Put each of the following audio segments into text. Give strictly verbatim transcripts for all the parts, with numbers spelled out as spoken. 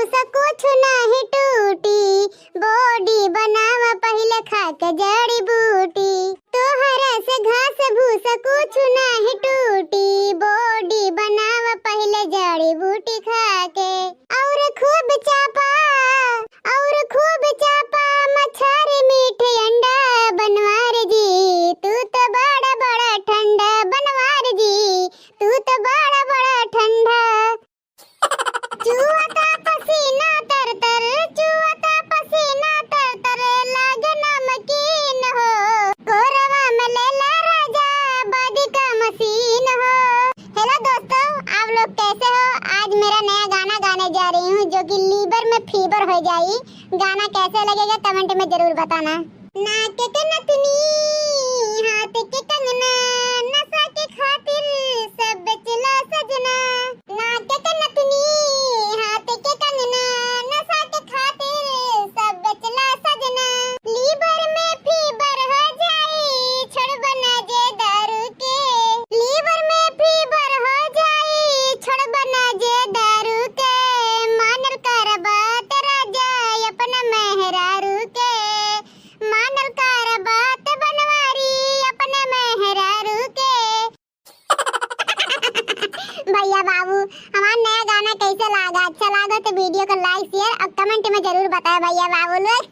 से कुछ नाही टूटी, body बनावा पहिले खा के जड़ी बूटी। तोहरा से घास भूसा कुछ नाही टूटी, body बनावा पहिले जड़ी बूटी खा के। और खूब चापा, और खूब चापा मच्छर मीठ अंडा बनवार जी, तू तो बड़ा बड़ा ठंडा बनवार जी, तू तो बड़ा बड़ा ठंडा। चुअता पसीना तर तर, चुअता पसीना तर तर, लागे नमकीन हो। कोरवा में लेला राजा, body का मशीन हो। Hello दोस्तों, आप लोग कैसे हो? आज मेरा नया गाना गाने जा रही हूँ, जो कि liver में fever हो जाई। गाना कैसे लगेगा, comment में जरूर बताना। नाक के नथनी, हाथ के कंगना, नशा के खातिर सब बेचला सजना। नाक के नथनी, हाथ के कंगना, नशा के खातिर सब बेचला सजना। Liver में fever हो जाई, छोड़बा ना जे दारू के। Liver में fever हो जाई, छोड़बा ना जे दारू के। मानल कर बात राजा अपना मेहरारू के। मानल कर बात बनवारी अपने मेहरारू के। भैया बाबू, हमार नया गाना कैसे लागा? अच्छा लागा तो video को like, share और comment में जरूर बताए भैया बाबू लोग।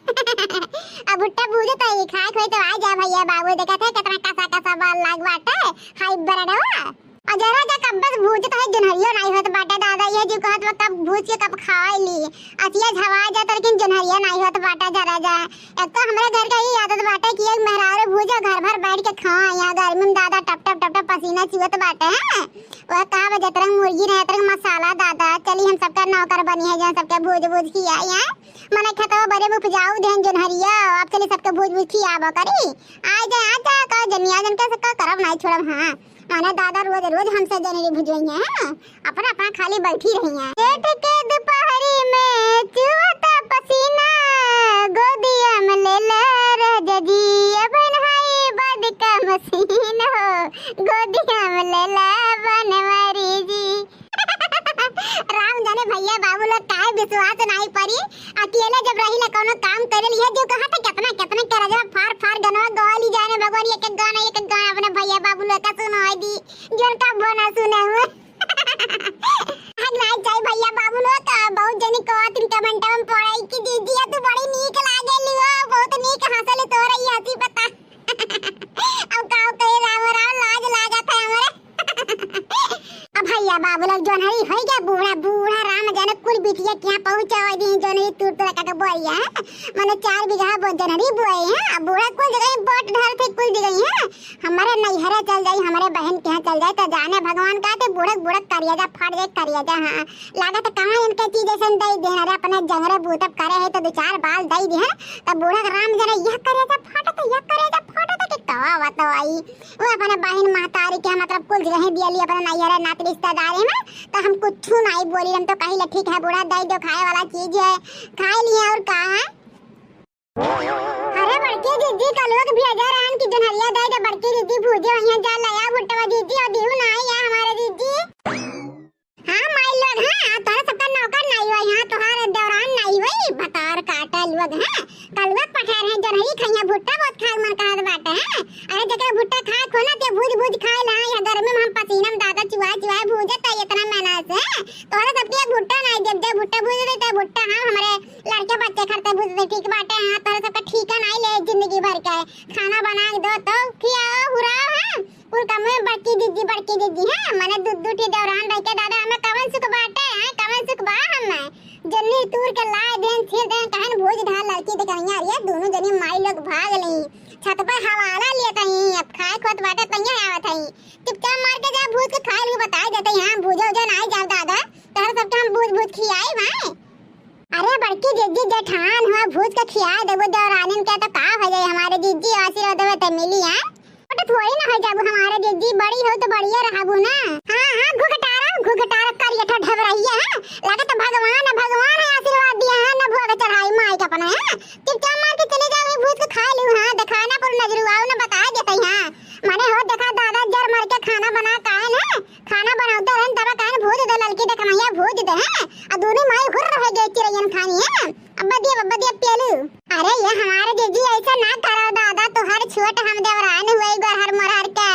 अब भुट्टा भूजत ही, खाए खोए तो आ जाए भैया बाबू। देखत है कितना कसा कसा बाल लाग बाटे, hybrid बा। और जरा जा कब बस भूजत है, जोन्हरियो नाई होत बाटे दादा, ये जो कहत बा कब भूज के कब खाए ली। असिया झवा जात, लेकिन जोन्हरिया नाई होत बाटे जरा जा। एक तो हमरे घर का ई आदत बाटे कि एक मेहरारू भूजा, घर भर बैठ के खावा। यहाँ गर्मी में दादा टप टप टप टप पसीना चुअत बाटे, हैं? वह कहा बा, जतरंग मुर्गी ना, अतरंग मसाला दादा। चली हम सबका नौकर बनी है, जौन सबके भूज भूज खियाई, हैं? मने खेतवा बड़े में उपजाऊ देन जोन्हरिया, अब चली सबके भूज भूज खियाबो करी। आ जा, आ जा, का जनिया जन के सबका करब नाई छोड़ब, हाँ। माने दादा रोज रोज हमसे जोन्हरी भुजवइहें, हैं? अपना अपना खाली बैठी रही हैं। जेठ के दोपहरी में चुअता पसीना, गोदिया में ले ले राजा जी, अब नहाई बद का मशीन हो, गोदिया में ले ले बनवारी जी। राम जाने भैया बाबू लोग काहे विश्वास नाई परी। अकेले जब रही ला कौनो काम करे लिए जो कहा था कितना कितना करजवा फार फार गनवा गवा ली जाने भगवान, एक एक गाना एक एक गाना अपने भैया बाबू लोग का सुनाई दी। जोन का बोना सुने हुए। हग नाई चाही भैया बाबू लोग का, बहुत जनी कहत इनका मंटवा में पड़ाई कि दीदी तू बड़ी नीक लागेली हो, बहुत नीक हंसली, तोहरा ई हंसी पता। अब का कहे राम राम, लाज लागत है हमरे। अब भैया बाबू लोग जोन्हरी होई गया बूढ़ा, बूढ़ा राम जाने कुल बिटिया के यहाँ पहुँचा दी, जोन्हरी तूर तूर का बोई है। मने चार बीघा बो-, जोन्हरी बोए हैं, अब बूढ़ा कुल जगह बोट धर थे, कुल जगह है। हमारे नैहरे चल जाई, हमारे बहन के यहाँ चल जाई, तो जाने भगवान का ते बूढ़क बूढ़क करिया जा, फट जाए करिया जा। हाँ, लागत कहाँ इनके चीज ऐसन दई देन। अरे अपने जंगरे बूतब करे है तो दो चार बाल दई देन, तब बूढ़क राम जाने यह करिया जा फटत, यह करिया जा फटत कि कवा बताई। वो अपने बहन महतारी के मतलब कुल जगह दिया ली अपने नैहरे नात रिश्तेदारी में, तो हम कुछ नाई बोली, हम तो कही ले ठीक है बूढ़ा दई दो खाए वाला चीज है, खाए लिए और का है। अरे बड़की दीदी, कलुआ के भेजा रहन कि जोन्हरिया दे दे, बड़की दीदी भूजे वहिया जा लया भुट्टवा दीदी, और दिहू ना आई या हमारे दीदी। हाँ माई लोग, हाँ, तोहरे सबका नौकर नाई हुआ, यहाँ तोहार दौरान नाई हुई, भतार काटा लोग, हाँ, कलुआ के पठार है, जोन्हरी खइया भुट्टा बहुत खाए मन कहत बाटे, हाँ। अरे जेकरे भुट्टा खाए खोना ते भूज भूज खाए ला, यहाँ गर्मी में हम पसीना में दादा चुआ चुआ भूजत है इतना मेहनत से, तोहरे सबके एक भुट्टा नाई देब, जे भुट्टा भूज देते भुट्टा हम हमारे लड़के बच्चे खरते भूज दे, ठीक बाटे, हाँ, तोहरे सबका ठीका नाई ले जिंदगी भर के। खाना बना के दो तो खियाओ, हुराओ, हाँ। कुल काम में बड़की दीदी, बड़की दीदी, हाँ। मने दू, दू ठी देवरान रह के दादा हमें कवन सुख बाटे, हाँ, कवन सुख बा हमें। जन्नी तूर के लाए देन, छील देन, कहन भूज ढाल लड़की देखनिया, अरे दोनों जनी माई लोग भाग ली। छत पर हवाला लिए तई, अब खाए खोत बाटे तइया आवत हई। चुपचाप मार के जा भूज के खाए लू, बताए देते यहाँ भूजा उजा ना जाओ दादा। तहर सबके हम भूज भूज खियाई भाई। अरे बड़की जिज्जी जेठान हुआ भूज के खिया देबो देवरानिन के तो का हो जाए हमारे जिज्जी आशीर्वाद देवे ते मिली है। तो थोड़ी ना हो जाबू हमारे जिज्जी, बड़ी हो तो बढ़िया रहबू ना। हाँ हाँ घुघटारा घुघटारा करिया ठो ढबरहिया है। लगे तो भगवान भगवान है आशीर्वाद दिया है ना भोग चढ़ाई माई के अपने है। चुपचाप मार के चले जाओ भूज के खा लू। हाँ दिखाना पर नजरू आओ ना बता देते यहाँ। माने हो देखा दादा जर मर के खाना बना काहे ना। खाना बनावते रहन तब कहन भूज दे ललकी देखनैया भूज दे हैं। आ दोनों माई हुर्र हो गए चिरैयन खानी है। अब्बा दिया, अब्बा दिया पेलू। अरे ये हमारे जीजी ऐसा ना करो दादा, तोहर छोट हम देवरान हुए गरहर मरहर के।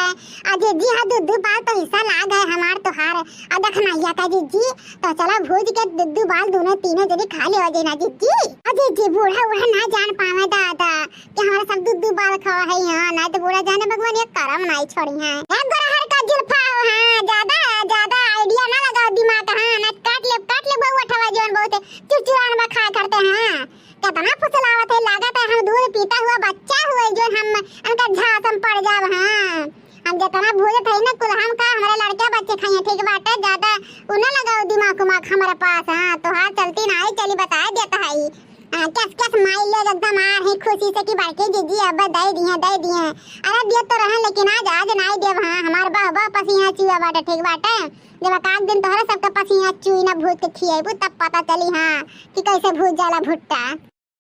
आ जीजी हाँ दुद्दू बाल तो हिस्सा लाग है हमार तोहार। आ देखना या का जीजी, तो चला भूज के दुद्दू बाल दोनों तीनों जनी खा ले हो जाए ना जीजी। आ जीजी बूढ़ा उढ़ा ना जान पावे दादा, कि हमारे सब दुद्दू बाल खावा है यहाँ, नहीं तो बूढ़ा जाने भगवान ये करम नहीं छोड़ी है। ए गरहर का जुल्फा हो, हाँ, ज्यादा, ज्यादा idea ना लगाओ दिमाग, हाँ, ना काट ले, काट ले बउआ ठवा जौन बहुत चुरचुरान बा खाए करते हैं। कितना फुसलावत है, लागत है हम दूध पीता हुआ बच्चा हुए जो हम उनका झांस में पड़ जाब, हाँ। हम जितना भूजत है ना कुल हम का हमारे लड़के बच्चे खाइए, ठीक बाटे, ज्यादा उ ना लगाओ दिमाग उमाग हमारे पास, हाँ, तोहार चलती ना आई चली बता देता है। हाँ, कस कस माई लोग एकदम आ रही खुशी से कि बड़की जीजी अब दे दिए, दे दिए। अरे दिए तो रहे लेकिन आज, आज नाई देब। हाँ, हमार बह बह पसीना चुआ बाटे, ठीक बाटे। जब एकाध दिन तोहरे सबके पसीना चुई ना भूज के खिएबू तब पता चली, हाँ, कि कैसे भूज जाला भुट्टा।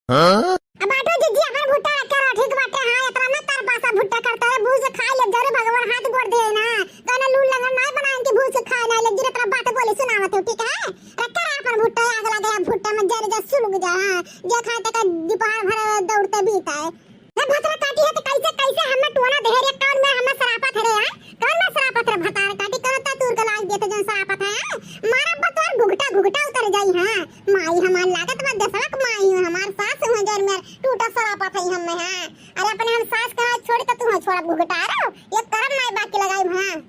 हाँ? अब बाटो जीजी अपन भुट्टा रखे रहो, ठीक बाटे। हाँ, इतना ना तर पासा भुट्टा करता है, भूज के खा ले, जरूर भगवान हाथ गोड़ दे ना। कौनो लूल लंगड़ ना बनाए कि भूज के खाए ना ले, जरूर इतना बात बोले सुनावत हो, ठीक है? रखे रहो अपन भुट्टा, आग लगे अब भुट्टा में जर जा सुलग जा, हाँ। जे खाए तक दोपहर भर दौड़ते बीता है। ए भतरा काटी है तो कैसे, कैसे हमें टोना दे रे, कौन में हमें सरापत है रे, हाँ? कौन में सरापत रे भतार काटी, कौन ता तूर के लाग देते जौन सरापत है, हाँ? मारा बतौर घुघटा, घुघटा उतर जाई, हाँ? माई हमार लागत बा देसवा के माई हो, हमार सास हो जौन में टूटा सरापत है हमें, हाँ? अरे अपने हम सास का छोड़ी तो तू हो छोड़ा घुघटा रो, ये करम नाई बाकी लगाई, हाँ?